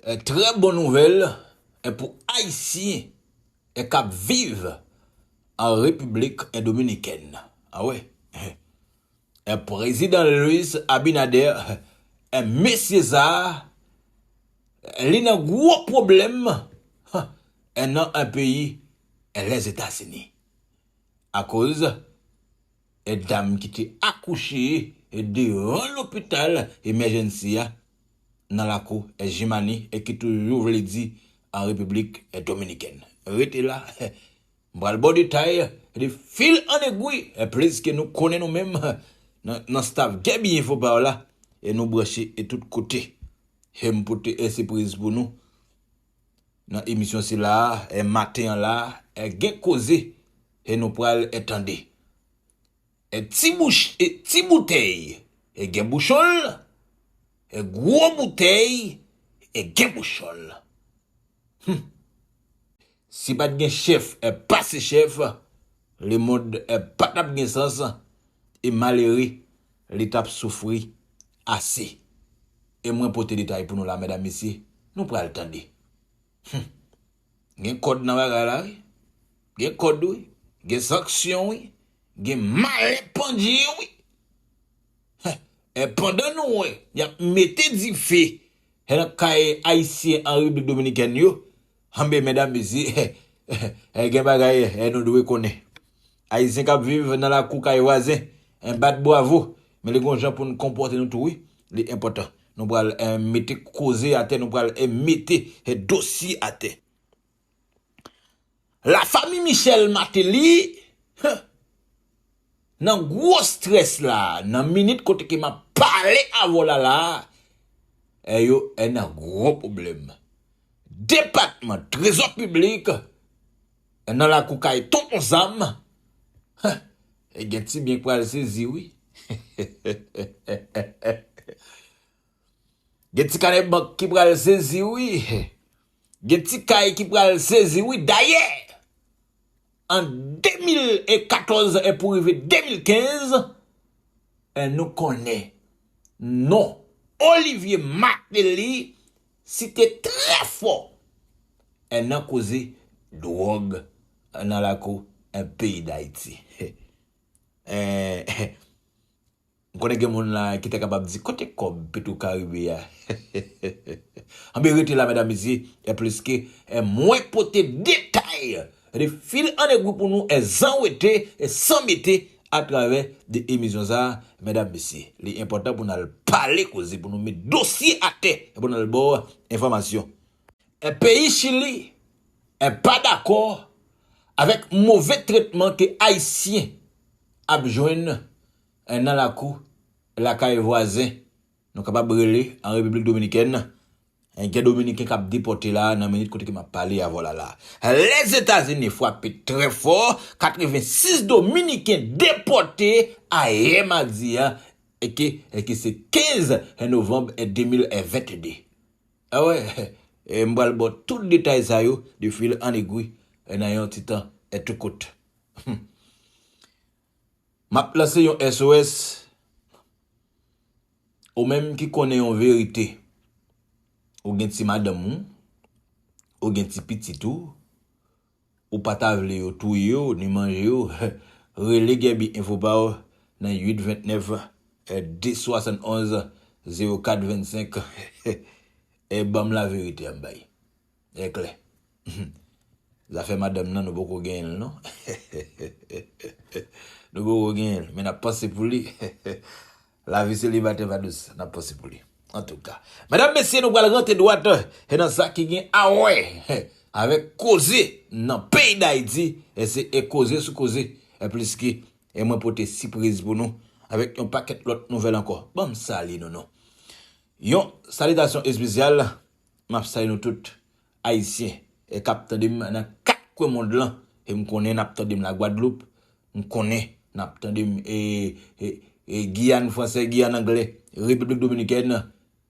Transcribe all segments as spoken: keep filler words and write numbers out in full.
Eh, trè bon nouvèl, eh, pou Ayisyen, eh, k ap viv an Repiblik, eh, Dominikèn. A wè. Eh, Prezidan Luis Abinader, eh, mesye sa a, li nan gwo pwoblèm, eh, nan, eh, peyi, eh, Lèzetazini. Akoz, eh, dam ki te akouche, eh, devan lopital emèjènsi a nan lakou, eh, Jimani, eh, ki toujou vle di an Repiblik, eh, Dominikèn. Rete la, m pral ba w detay, eh, de fil an egwi, eh, pliske nou konnen nou menm, eh, nan, nan staff Gèbi Enfo pa w la, eh, nou branche, eh, tout kote. Eh, m pote, eh, sipriz pou nou. Nan emisyon sila a, eh, maten an la, eh, gen koze, eh, nou pral, eh, tande. Eh, ti bouch, eh, ti boutèy, eh, gen bouchon l, eh, gwo boutèy, eh, gen bouchon l. Hmm. Si pa t gen chèf, eh, pase chèf, lemonn, eh, pa t ap gen sans, e malere, li t ap soufri ase. E mwen pote detay pou nou la, medam, mesye, nou pral tande. Hmm. Gen kòd nan bagay la, wi. Gen kòd, wi. Gen sanksyon, wi. Gen malè pandye, wi. Heh, e pandan nou wè, y ap mete dife, e nan kay Ayisyen an Repiblik Dominikèn yo, anben, medam, mesye, e gen bagay, e nou dwe konnen. Ayisyen k ap viv nan lakou kay vwazen, e bat bwavo, men li gon jan pou n konpòte nou tou, wi. Li enpòtan. Nou pral, e, mete koze atè, nou pral, e, mete, e, dosye atè. Lafanmi Michel Martelly, heh, nan gwo strès la, nan minit kote ke m ap pale avè w la la, e yo, e nan gwo pwoblèm. Depatman Trezò Piblik, e nan lakou kay Tonton Zam, heh, e gen ti byen k pral sezi, wi. Gen ti kanè bank ki pral sezi, wi. Gen ti kay ki pral sezi, wi. Dayè, an de mil katòz e pou rive de mil kenz, e nou konnen non Olivier Martelly site trè fò, e nan koze dwòg nan lakou, e peyi Dayiti. E, M konnen gen moun la ki ta kapab di, "Kote kòb Petro Caribe a?" Anben, rete la, medam, mesye, e pliske, e mwen pote detay de fil an egwi pou nou, e zanwete, e san mete, atravè de emisyon sa, medam, mesye. Li enpòtan pou n al pale koze, pou nou met dosye atè, e pou n al ba w enfòmasyon. E peyi Chili, e pa dakò avèk move tretman ke Ayisyen ap jwenn, e nan lakou, lakay vwazen. Nou kapab rele an Repiblik Dominikèn. E gen Dominiken k ap depòte la nan minit kote ke m ap pale avè w la la. Lèzetazini frape trè fò, katrevensis Dominiken depòte ayè madi a, e ke, e ke se kenz novanm de mil vennde. A wè, e m pral ba w tout detay sa yo de fil an egwi, e nan yon ti tan, e tou kout. M ap lanse yon S O S. Ou menm ki konnen yon verite, ou gen ti madanm ou, ou gen ti pitit ou, ou pa ta vle yo touye yo, ni manje yo, rele Gèbi Enfo pa w nan uit vennèf, de swasannonz, zewo kat vennsenk, e ban m laverite a m bay. E klè. Zafè madanm nan, nou poko genyen l, non. Nou poko genyen l, men n ap panse pou li. Lavi selibatè pa dous, n ap panse pou li. Antouka, medam, mesye, nou pral rantre dwat, e nan sa ki gen a wè avèk koze nan peyi Dayiti, e se e koze sou koze, e pliske, e mwen pote sipriz pou nou, avèk yon pakèt lòt nouvèl ankò. Ban m salye nou, non. Yon salitasyon espesyal, m ap salye nou tout, Ayisyen, e k ap tande m nan kat kwen mond lan, e m konnen n ap tande m Lagwadloup, m konnen n ap tande m, e, e, e Giyàn fransè, Giyàn anglè, Repiblik Dominikèn,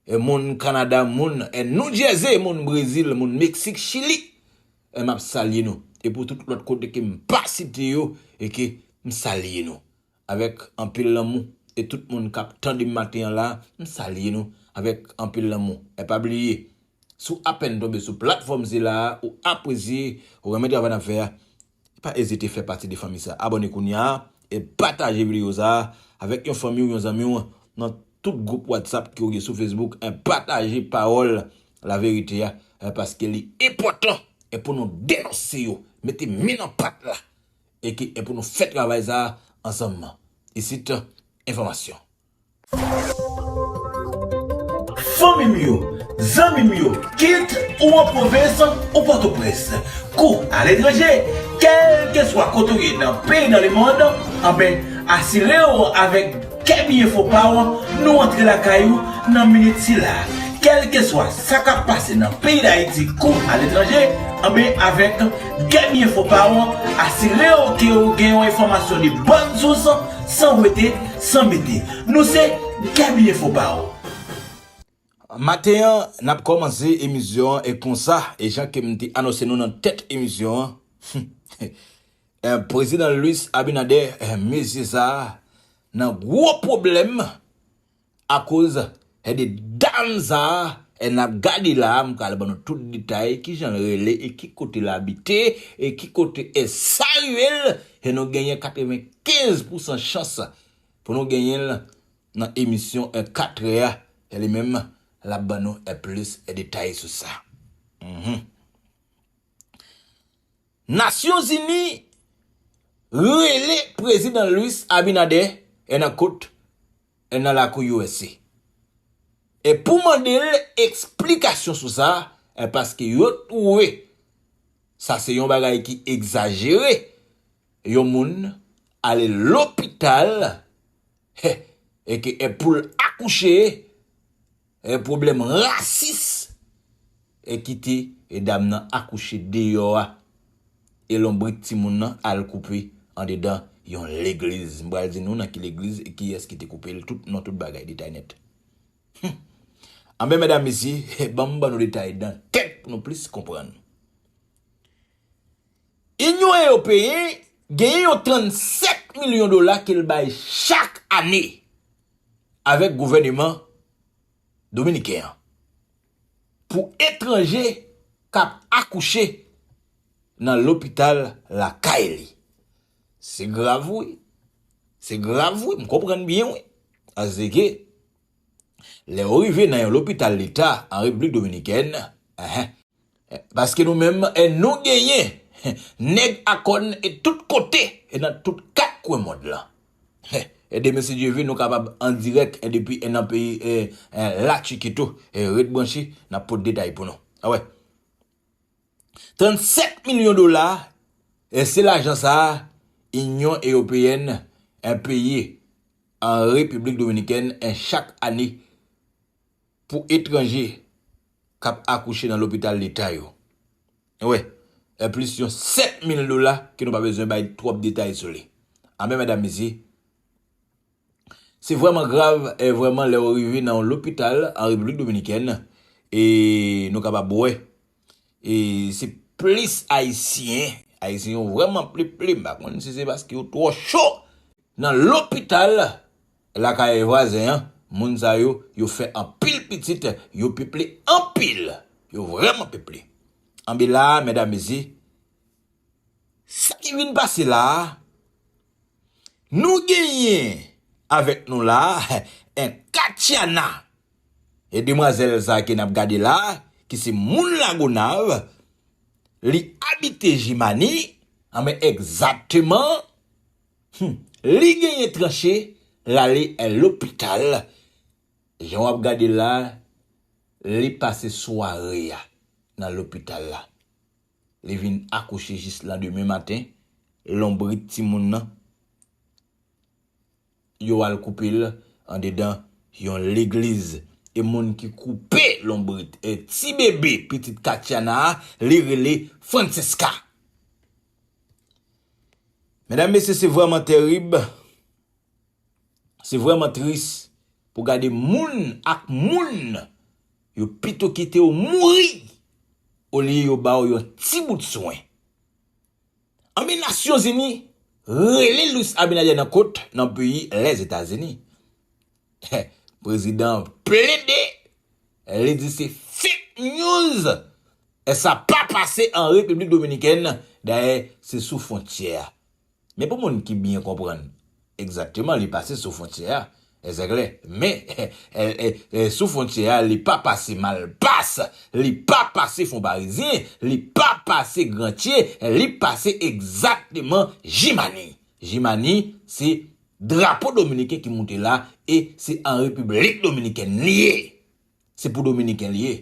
e moun Kanada, moun, e New Jersey, moun Brezil, moun Meksik, Chili, e m ap salye nou. E pou tout lòt kote ke m pa site yo, e ke m salye nou avèk anpil lanmou. E tout moun k ap tande m maten an la, m salye nou avèk anpil lanmou. E pa bliye, Si w apèn tonbe sou platfòm sila a, ou apresye, ou renmen travay n ap fè a, pa ezite fè pati de fanmi sa. Abòne kounye a e pataje videyo sa a avèk yon fanmi w, yon zanmi w nan tout gwoup WhatsApp ke w gen sou Facebook. En, pataje pawòl laverite a, en, paske li enpòtan, en, pou nou denonse yo, mete men nan pat la, e ke, en, pou nou fè travay sa a ansanm. Isit, enfòmasyon. Fanmi m yo, zanmi m yo, kit ou an pwovens ou Pòtoprens, kou aletranje, kèlkeswa kote w ye nan peyi, nan lemonn, anben, asire w avèk Gèbi Enfo pa w, nou antre lakay ou nan minit sila. Kèlkeswa sa k ap pase nan peyi Dayiti kou aletranje, anben, avèk Gèbi Enfo pa w, asire w ke w gen yon enfòmasyon de bòn sous, san wete, san mete. Nou se Gèbi Enfo pa w. Maten an, n ap kòmanse emisyon an e konsa, e jan ke m te anonse nou nan tèt emisyon an, eh, Prezidan Luis Abinader, eh, mesye sa a, nan gwo pwoblèm akoz, eh, de dam sa a, eh, n ap gade la a, m pral ban nou tout detay, kijan l rele e ki kote l abite, e ki kote, eh, sa rive l, e nou genyen katrevenkenz pousan chans pou nou genyen l nan emisyon, eh, katrè a, e li menm, l ap ban nou, eh, plis, eh, detay sou sa. Mhm. Nasyonzini rele Prezidan Luis Abinader, eh, nan kot, eh, nan lakou U S A. E pou mande l eksplikasyon sou sa, eh, paske yo twouve sa se yon bagay ki egzajere, yon moun ale lopital, e ke, e pou l akouche, e pwoblèm rasis, e kite, e dam nan akouche deyò a, e lonbrit timoun nan al koupe andedan yon legliz. M pral di nou nan ki legliz e kiyès ki te koupe l, tout non, tout bagay, detay nèt. Anben, medam, mesye, ban m ban nou detay nan tèt pou nou plis konprann. Inyon Ewopeyen genyen yon trannsèt milyon dola ke l bay chak ane avèk gouvèneman dominiken an pou etranje k ap akouche nan lopital lakay li. Se grav, wi. Se grav, wi. M konprann byen, wi. Paske lè w rive nan yon lopital leta an Repiblik Dominikèn, enhen, paske nou menm, eh, nou genyen nèg a kòn e tout kote, e nan tout kat kwen mond lan. Eh, e demen, si Dye vle, nou kapab an dirèk, eh, depi, eh, nan peyi, eh, eh, Latiki tou. Eh, ret branche, n ap pote detay pou nou. A wè. Trannsèt milyon dola, e se lajan sa a Inyon Ewopeyèn, eh, peye an Repiblik Dominikèn, eh, chak ane pou etranje k ap akouche nan lopital leta yo. Wi, e plis yon sèt mil dola ke nou pa bezwen bay twòp detay sou li. Anben, medam, mesye, se vrèman grav, e vrèman lè w rive nan yon lopital an Repiblik Dominikèn, e nou kapab wè, e se plis Ayisyen, Ayisyen yo vrèman peple, m pa konn si se paske yo twò cho. Nan lopital lakay vwazen an, moun sa yo, yo fè anpil pitit, yo peple anpil, yo vrèman peple. Anben la, medam, mesye, sa ki vin pase la a, nou genyen avèk nou la a, en Katiana, e demwazèl sa ke n ap gade la a, ki se moun Lagonav, li abite Jimani, anben egzakteman, hmm, li genyen tranche, l ale lopital. Jan w ap gade la, li pase sware a nan lopital la. Li vin akouche jis landemen maten, lonbrit timoun nan, yo al koupe l andedan yon legliz. E moun ki koupe lonbrit, e ti bebe, pitit Katiana a, li rele Francesca. Medam, mesye, se vrèman terib. Se vrèman tris pou gade moun ak moun, yo pito kite w mouri olye yo ba w yon ti bout swen. Anben, Nasyonzini rele Luis Abinader nan kot nan peyi Lèzetazini. Prezidan an plede, li di se fake News. E sa pa pase an Repiblik Dominikèn, dayè se sou fwontyè a. Men pou moun ki byen konprann, egzakteman, li pase sou fwontyè a, e se klè. Men, e, e, e, sou fwontyè a, li pa pase Malpas, li pa pase Fon Parizyen, li pa pase Grantye, li pase egzakteman Jimani. Jimani, se drapo dominiken ki moute la, e se an Repiblik Dominikèn li ye. Se pou Dominiken li ye.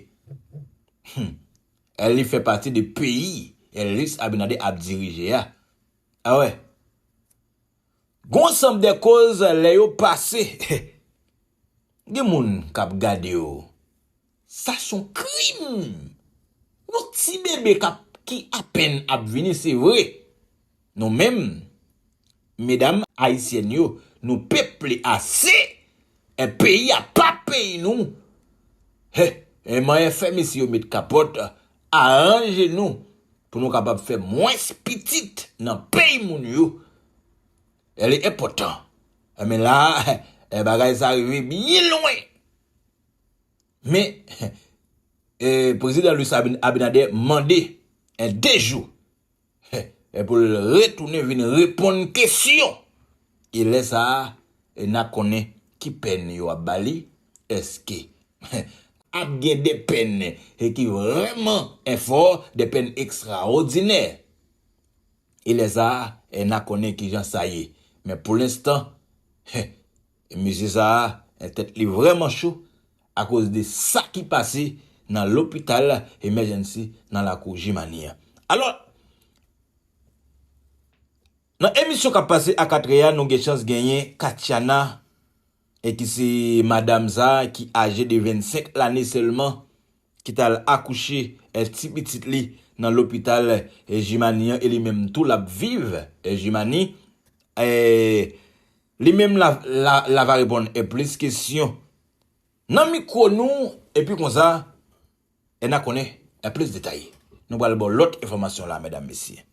Hmm. E li fè pati de peyi e Luis Abinader ap dirije a. A wè. Gon sanm de koz lè yo pase. Gen moun k ap gade yo. Sa se yon krim. Yon ti bebe k ap, ki apèn ap vini, se vre. Nou menm, medam ayisyèn yo, nou peple ase, e peyi a pa peyi nou. He, e manyen fè mesye yo met kapòt, aranje nou, pou nou kapab fè mwens pitit nan peyi moun yo. E li enpòtan. E men la, e bagay sa rive byen lwen. Men, e, prezidan Luis Abin-, Abinader mande, e, de jou, e, pou l retounen vin reponn kesyon. E lè sa a, e, n a konnen ki pèn yo ap ba li. Èske ap gen de pèn, e, ki vrèman, e, fò, de pèn ekstraòdinè? E lè sa a, e, n a konnen kijan sa ye. Men pou lenstan, mesye sa a, e, tèt li vrèman cho akoz de sa ki pase nan lopital emergency nan lakou Jimani an. Alò, nan emisyon k ap pase a katrè a, nou gen chans genyen Katiana, e ki se madanm sa a ki aje de vennsenk lane sèlman, ki t al akouche, e, ti pitit li nan lopital, e, Jimani an, e li menm tou l ap viv, e, Jimani. E, li menm la, la, la va reponn, e, plis kesyon nan mikwo nou, epi konsa, e, n a konnen, e, plis detay. Nou pral ba w lòt enfòmasyon la, medam, mesye.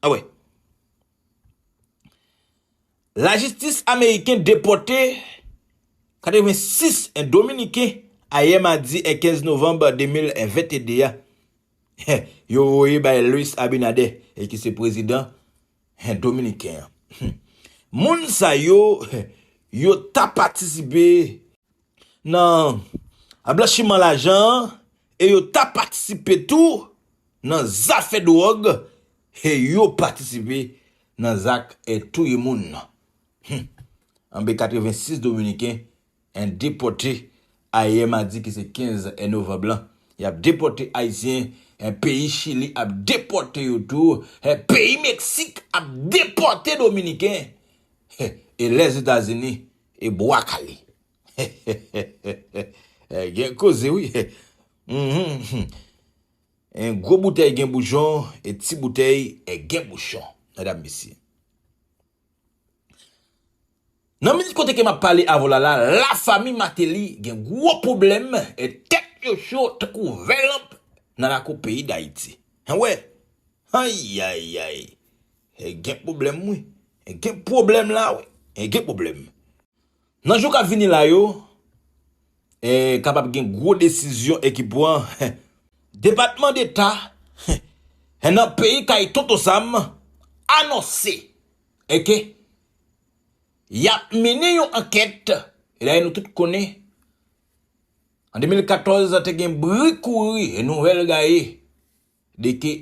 A wè. Lajistis ameriken depòte katrevensis Dominiken ayè madi e kenz novanm de mil venteyen a. Yo voye bay Luis Abinader, e ki se prezidan dominiken an. Moun sa yo, yo ta patisipe nan blanchiman lajan an, e yo ta patisipe tou nan zafè dwòg, e yo patisipe nan zak, e, touye moun. Anben katrevensis Dominiken, e, depòte ayè madi ki se kenz, e, novanm lan. Y ap depòte Ayisyen, e, peyi Chili ap depòte yo tou, e, peyi Meksik ap depòte Dominiken, e, e Lèzetazini, e bwa kale. E, gen koze, wi. Mhm. E, gwo boutèy gen bouchon, e ti boutèy, e, gen bouchon, medam, mesye. Nan minit kote ke m ap pale avè w la, la, lafanmi Martelly gen gwo pwoblèm, e tèt yo cho tankou vè lanp nan lakou peyi Dayiti. Hen, wè. Ayayay. E gen pwoblèm, wi. E gen pwoblèm la, wi. E gen pwoblèm. Nan jou k ap vini la yo, e, kapab gen gwo desizyon e ki pran. Depatman Deta, e, nan peyi kay Tonton Sam anonse, e, ke y ap mennen yon ankèt, e dayè nou tout konnen, an de mil katòz, te gen bri kouri, e nouvèl gaye, de ke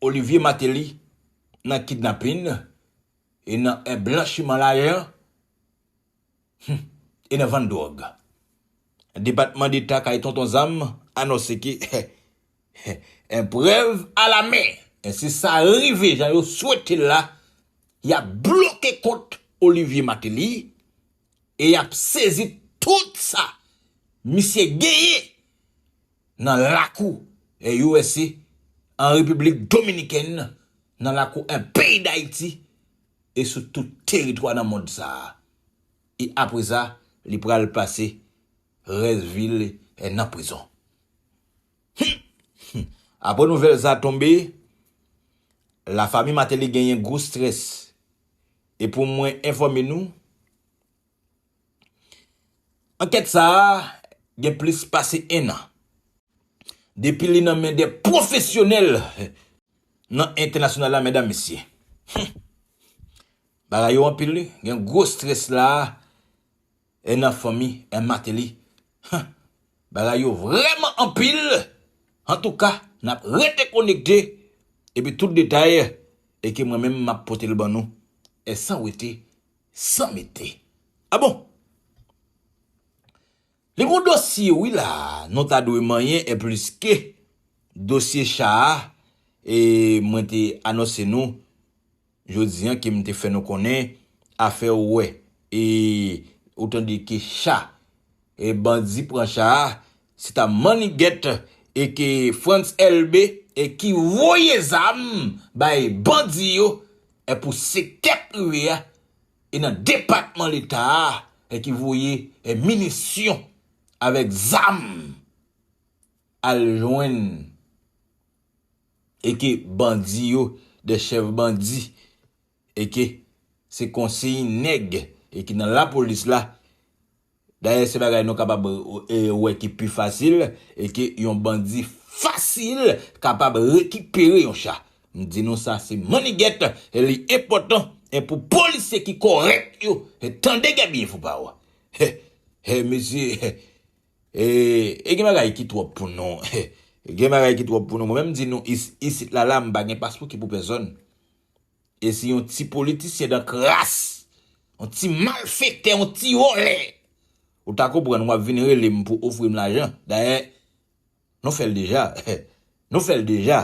Olivier Martelly nan kidnapin, e nan, e, blanchiman lajan, hmm, e nan vann dwòg. Depatman Deta kay Tonton Zam anonse ke, en prèv alamen, e si sa rive jan yo swete l la, y ap bloke kont Olivier Martelly e y ap sezi tout sa misye genyen nan lakou, e, U S A, an Repiblik Dominikèn, nan lakou, e, peyi Dayiti, e sou tout teritwa nan mond sa a. E apre sa, li pral pase rès vi l, e, nan prizon. Apre nouvèl sa tonbe, lafanmi Martelly genyen gwo strès. E pou mwen enfòme nou, ankèt sa a gen plis pase en an. Depi li nan men de pwofesyonèl nan entènasyonal la, medam, mesye. Hmm. Bagay yo anpil, wi. Gen gwo strès la, e nan fanmi, e Martelly. Huh. Bagay yo vrèman anpil. Antouka, n ap rete konekte. Epi tout detay, e ke mwen menm, m ap pote l ban nou. E san wete, san mete. A bon? Li gon dosye, wi, la, nou ta dwe manyen, e plis ke dosye cha a, e mwen te anonse nou, jodi an ke m te fè nou konnen afè ou wè, e ou tande ke cha, e bandi pran cha a, se ta mannigèt e ke Frantz Elbé e ki voye zam bay bandi yo, e pou sektè prive a, e nan depatman leta a, e ki voye, e minisyon avèk zam al jwenn e ke bandi yo, de chèf bandi, e ke se konsiy nèg e ki nan lapolis la. Dayè, se bagay nou kapab, e, wè ki pi fasil, e ke yon bandi fasil kapab rekipere yon cha. M di nou sa, se mannigèt, e li enpòtan, e pou polisye ki kòrèk yo, e tande gen byen fou pa w. He, he, mesye, he, e, e gen bagay ki twòp pou nou. He, gen bagay ki twòp pou nou. Mwen menm di nou, is-, isit la, la, m pa gen paspouki pou pèsonn. E si yon ti politisyen dan kras, yon ti malfektè, yon ti vòlè, ou ta konprann w ap vin rele m pou ofri m lajan. Dayè, nou fè l deja. Nou fè l deja.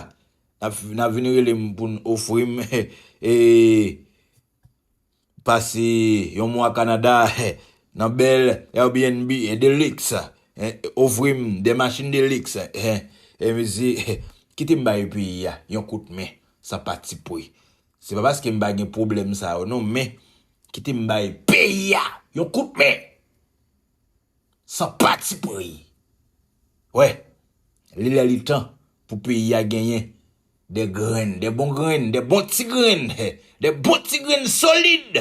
N ap, n ap vin rele m pou n ofri m, e, pase yon mwa Kanada, nan bèl Airbnb, e, de liks, e, ofri m de machin de liks, e, e, mesye, kite m bay peyi a yon kout men, san patipri. Se pa paske m pa gen pwoblèm sa yo, non, men kite m bay peyi a yon kout men. San patipri. Wè, li lè li tan pou peyi a genyen de grenn, de bon grenn, de bon ti grenn, de bon ti grenn solid.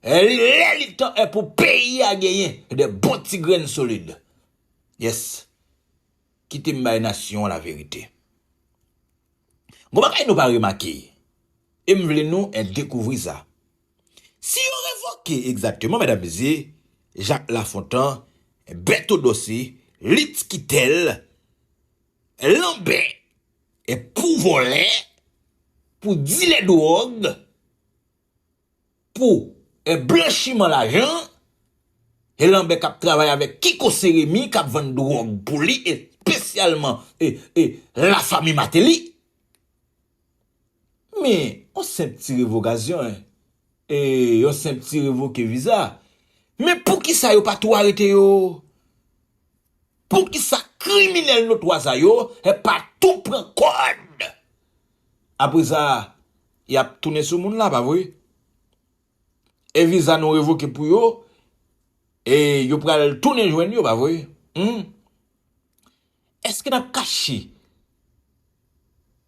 E li lè li tan e pou peyi a genyen de bon ti grenn solid. Yes. Kite m bay nasyon an laverite. Gon bagay nou pa remake, e m vle nou, e, dekouvri sa. Si yo revoke egzakteman, medam, mesye, Jacques Lafontant, Bertho Dorcé, Litz Quitel, Lambert, e pou vòlè, pou dilè dwòg, pou, e, blanchiman lajan, e Lambert k ap travay avèk Kiko Seremi k ap vann dwòg pou li, espesyalman, e, e, lafanmi Martelly. Men, yon senp ti revokasyon, e, yon senp ti revoke viza. Men poukisa yo pa tou arete yo? Poukisa kriminèl notwa sa yo, e, pa tou pran kòd? Apre sa, y ap tounen sou moun la, pa vre? E viza nou revoke pou yo, e yo pral tounen jwenn yo, pa vre? Hmm? Èske n ap kache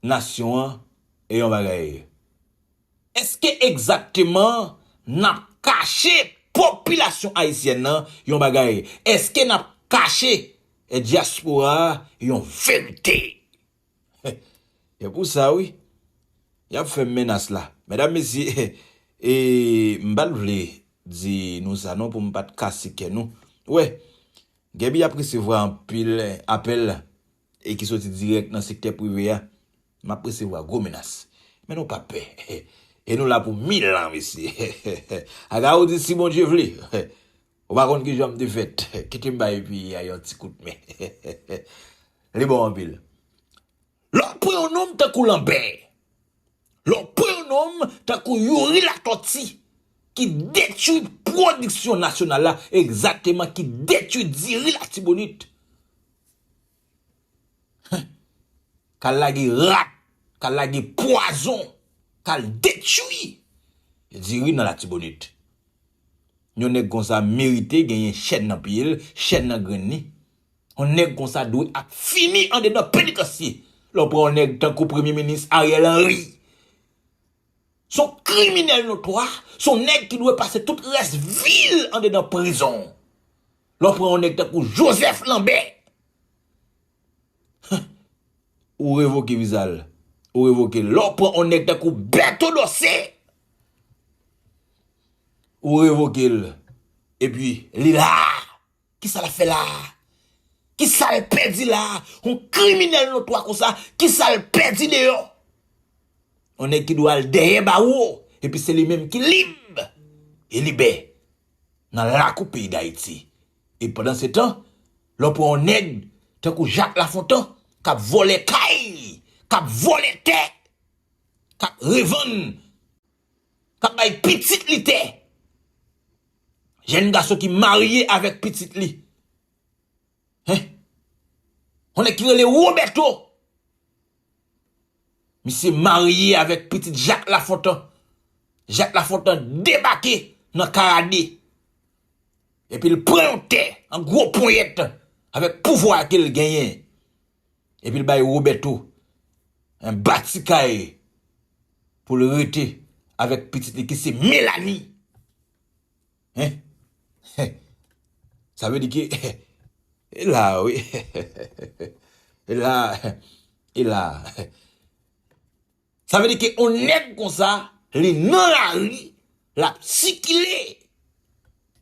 nasyon an e yon bagay? Èske egzakteman n ap kache popilasyon ayisyèn nan yon bagay? Èske n ap kache, e, dyaspora a yon verite? E pou sa, wi, y ap fè m menas la. Medam, mesye, e, m pa t vle di nou sa non pou m pa t kase kè nou. Wè, Gaby ap resevwa anpil apèl e ki soti dirèk nan sektè prive a. M ap resevwa gwo menas. Men nou pa pè. E nou la pou mil an, mesye. Aga ou di si Bondye vle. Ou pa konn ki jan m te fèt. Kite m bay peyi a yon ti kout men. Li bon anpil. Lè w pran yon nonm tankou Lambert, lè w pran yon nonm tankou Youri Latortue, ki detwi pwodiksyon nasyonal la, egzakteman, ki detwi diri Latibonit, k al lage rat, k al lage pwazon, k al detwi diri nan Latibonit. Yon nèg konsa merite genyen chèn nan pye l, chèn nan grenn li. Yon nèg konsa dwe ap fini andedan penitansye. Lè w pran yon nèg tankou Premye Minis Ariel Henry, se yon kriminèl notwa, se yon nèg ki dwe pase tout rès vi l andedan prizon. Lè w pran yon nèg tankou Joseph Lambert, ou revoke viza l. Ou revoke l. Lè w pran yon nèg tankou Berto Dorcé, ou revoke l. Epi, li la. Kisa l ap fè la? Kisa l pèdi la? Yon kriminèl notwa konsa, kisa l pèdi deyò? Yon nèg ki dwe al dèyè bawo, epi se li menm ki lib e libè nan lakou peyi Dayiti. E pandan se tan, lè w pran yon nèg tankou Jak Lafontan, k ap vòlè kay, k ap vòlè tè, k ap revann, k ap bay pitit li tè. Jèn gason ki marye avèk pitit li. Hen? Yon nèg ki rele Roberto. Misye marye avèk pitit Jak Lafontan. Jak Lafontan debake nan Karade. Epi l pran yon tè an gwo ponyèt avèk pouvwa ke l genyen. Epi l bay Roberto yon bati kay pou l rete avèk pitit li ki se Melanie. Hen? Sa vle di ke, e la, wi. E la, e la. Sa vle di ke yon nèg konsa, li nan lari, l ap sikile.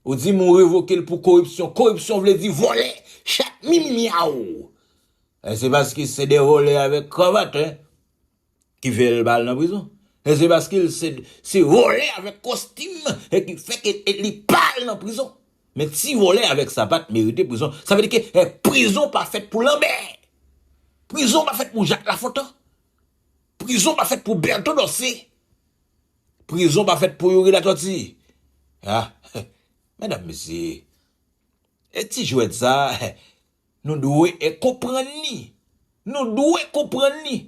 Ou di m ou revoke l pou koripsyon. Koripsyon vle di vòlè, chat mimyaw. E se paske se de vòlè avèk kravat, hen, ki fè l pa al nan prizon. E se paske l se, se vòlè avèk kostim, e ki fè ke, e li pa al nan prizon. Men ti vòlè avèk sapat merite prizon. Sa vle di ke, e, prizon pa fèt pou Lanbè. Prizon pa fèt pou Jak Lafontan. Prizon pa fèt pou Berto Dorcé. Prizon pa fèt pou Youri Latòti. Ah, medam, mesye, e ti jwèt sa, nou dwe, e, konprann li. Nou dwe konprann li.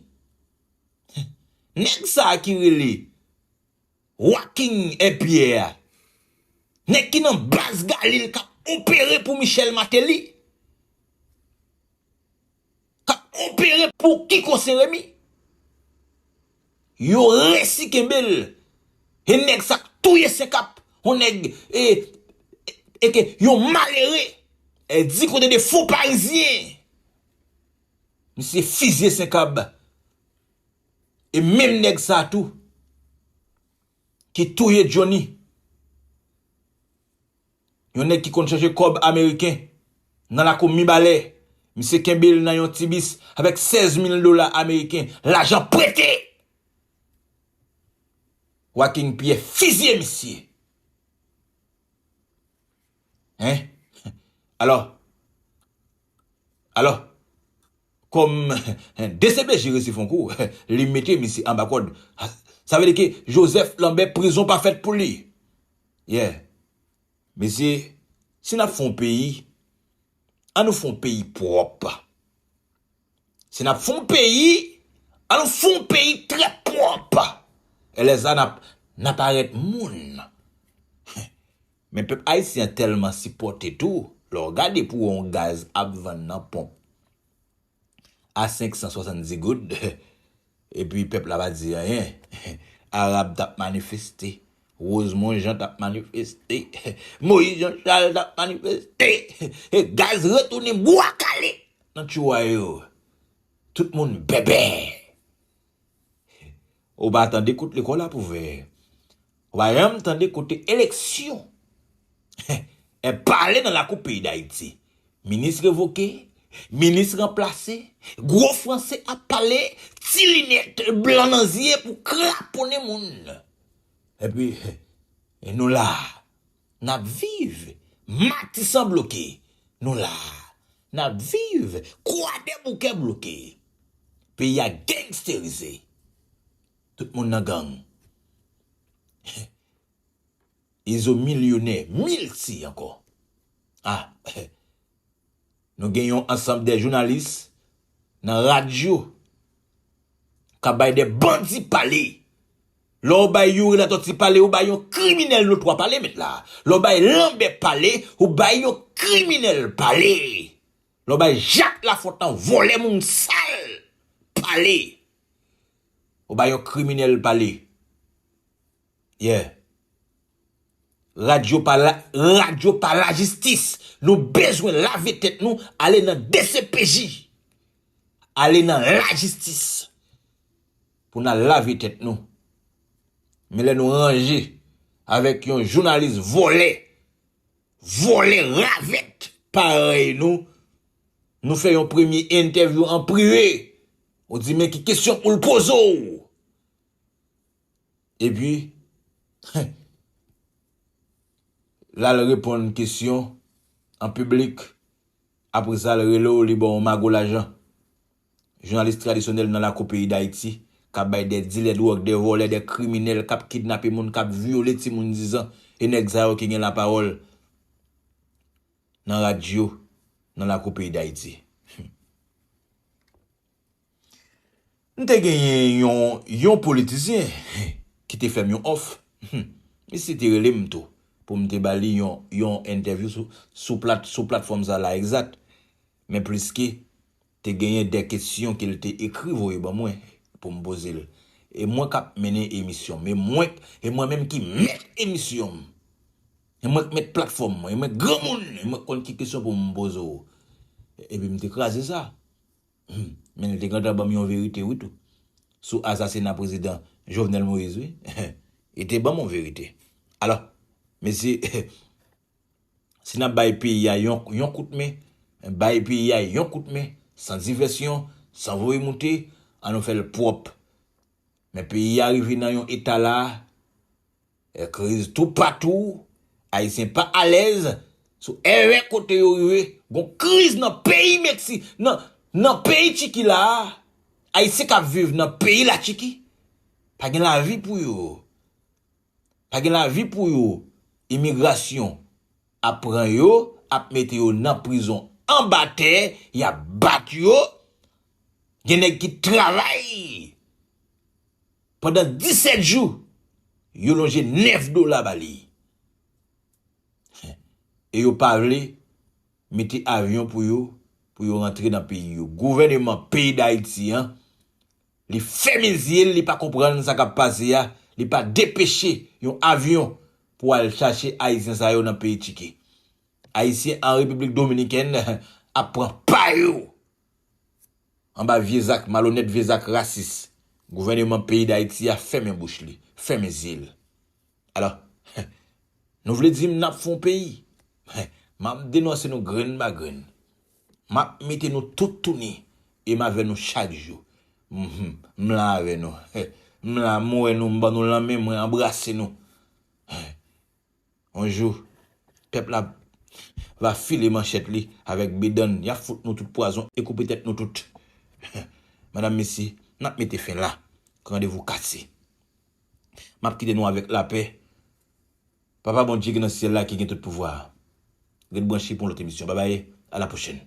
Nèg sa a ki rele Waking Pierre a, nèg ki nan baz Galil k ap opere pou Michel Martelly, k ap opere pou Kiko Saint-Remy. Yo resi kenbe l. E nèg sa k touye Senkap, yon nèg, e, e, e ke yon malere, e, di kote de fo parizyen. Misye fizye Senkab. E menm nèg sa tou ki touye Johnny. Yon nèg ki konn chèche kòb ameriken nan lakou Mibalè. Misye kenbe l nan yon ti bis avèk sèz mil dola ameriken, lajan prete. Waking Pierre fizye misye. Hein? Alò, alò, kòm D C P J resi fè yon kou, li mete misye anba kòd. Sa vle di ke Joseph Lambert, prizon pa fèt pou li. Yeah. Mesye, si n ap fè yon peyi, ann nou fè yon peyi pwòp. Si n ap fè yon peyi, ann nou fè yon peyi trè pwòp. E lè sa n ap, n ap parèt moun. Men pèp ayisyen an tèlman sipòte tou, lè w gade pou wè yon gaz ap vann nan ponp a senk san swasanndis goud, epi pèp la pa di anyen. Arab t ap manifeste, Rosemond Jean t ap manifeste, Moïse Jean Charles t ap manifeste, e gaz retounen bwa kale nan tchou a yo. Tout moun bèbè. Ou pa tande kote lekòl ap ouvè. Ou pa janm tande kote eleksyon. E pale nan lakou peyi Dayiti. Minis revoke, minis ranplase, gwo franse ap pale, ti linèt blan nan zye pou kraponnen moun. Epi, e nou la. N ap viv. Matisan bloke. Nou la. N ap viv. Kwadèboukè bloke. Peyi a gangsterize. Tout moun nan gang. Izo milyonè, milti ankò. Ah, nou gen yon ansanm de jounalis nan radyo k ap bay de bandi pale. Lè w bay Youri Latortue pale, ou bay yon kriminèl notwa pale, mèt la. Lè w bay Lambert pale, ou bay yon kriminèl pale. Lè w bay Jacques Lafontant, vòlè moun sal, pale, ou bay yon kriminèl pale. Yeah. Radyo pa la, radyo pa lajistis. Nou bezwen lave tèt nou, ale nan D C P J. ale nan lajistis pou n al lave tèt nou. Men lè nou ranje avèk yon jounalis vòlè, vòlè ravèt parèy nou, nou fè yon premye entèvyou an prive. Ou di men ki kesyon pou l poze w. Epi, l al reponn kesyon an piblik. Apre sa, l rele w, li ba w yon mago lajan. Jounalis tradisyonèl nan lakou peyi Dayiti, k ap bay de dilè dwòg, de vòlè, de kriminèl, k ap kidnape moun, k ap vyole timoun dizan, e nèg sa yo ki gen lapawòl nan radyo, nan lakou peyi Dayiti. M te genyen yon, yon politisyen ki te fè m yon òf. Misye te rele m tou pou m te ba li yon, yon entèvyou sou, sou plat, sou platfòm sa la egzat. Men pliske te genyen de kesyon ke l te ekri voye ban mwen pou m poze l. E mwen k ap mennen emisyon m. E mwen, e mwen menm ki mèt emisyon m. E mwen k mèt platfòm mwen. E mwen granmoun. E mwen k konn ki kesyon pou m poze w. Epi m te kraze sa. Men li te gentan ban m yon verite wi tou. Sou asasina prezidan Jovenel Moïse wi. Li te ban m yon verite. Alò, mesye, si n ap bay peyi a yon, yon kout men, bay peyi a yon kout men, san divèsyon, san voye moute, ann nou fè l pwòp. Men peyi a rive nan yon eta la, e, kriz toupatou, Ayisyen pa alèz, sou èvè kote yo rive, gon kriz nan peyi Meksi, nan, nan peyi Tchiki la a, Ayisyen k ap viv nan peyi Latchiki, pa gen lavi pou yo. Pa gen lavi pou yo. Imigrasyon ap pran yo, ap mete yo nan prizon anba tè, y ap bat yo. Gen nèg ki travay pandan disèt jou, yo lonje nèf dola ba li. E yo pa vle mete avyon pou yo, pou yo rantre nan peyi yo. Gouvèneman peyi Dayiti an, li fèmen zye l, li pa konprann sa k ap pase a, li pa depeche yon avyon pou al chache Ayisyen sa yo nan peyi Tchiki. Ayisyen an Repiblik Dominikèn ap pran pa yo anba vye zak malonèt, vye zak rasis. Gouvèneman peyi Dayiti a fèmen bouch li, fèmen zye l. Alò, nou vle di m n ap fè yon peyi? M ap denonse nou grenn pa grenn. M ap mete nou tout touni e m avè nou chak jou. Mhm. M la avè nou. M la, m wè nou, m ban nou lanmen, mwen anbrase nou. Yon jou, pèp la va file manchèt li avèk bedann. Y ap fout nou tout pwazon e koupe tèt nou tout. Madanm, mesye, n ap mete fen la. Randevou kase. M ap kite nou avèk lapè. Papa Bondye ki nan syèl la, ki gen tout pouvwa a. Ret branche pou yon lòt emisyon. Babay, a la pwochèn.